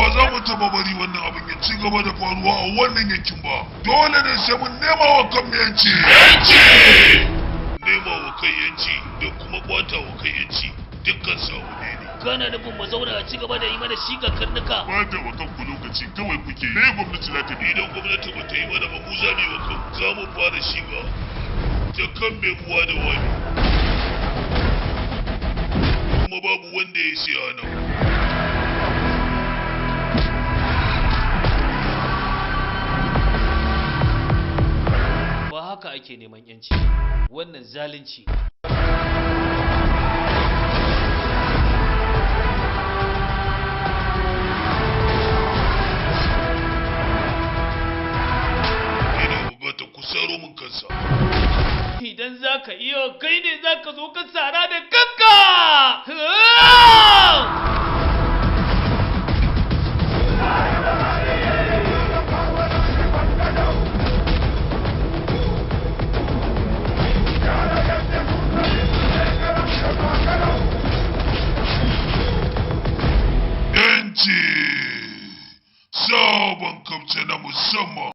Ba za mu taɓa bari wannan abin ya ci gaba da faruwa a wannan yankin ba. Dole ne sai mun nema wa kanmu yanci. Yanci! Nema wa kai yanci da kuma kwata wa kai yanci dukkan su abu ne. Kana nufin mu zauna a ci gaba da yi mana shiga karnuka? Ba da wa kanku lokaci kawai kuke. Me gwamnati za ta bi? Idan gwamnati ba ta yi mana ba, mu za mu yi wa kanmu. Za mu fara shiga ta kan mai uwa da wani. Kuma babu wanda ya siya nan. Ba haka ake neman yanci. Wannan zalunci. Ina bukatar ku saro min kansa. Idan za ka iya, kai ne za ka zo ka sara da kanka! Yanci! Sabon kamce na musamman.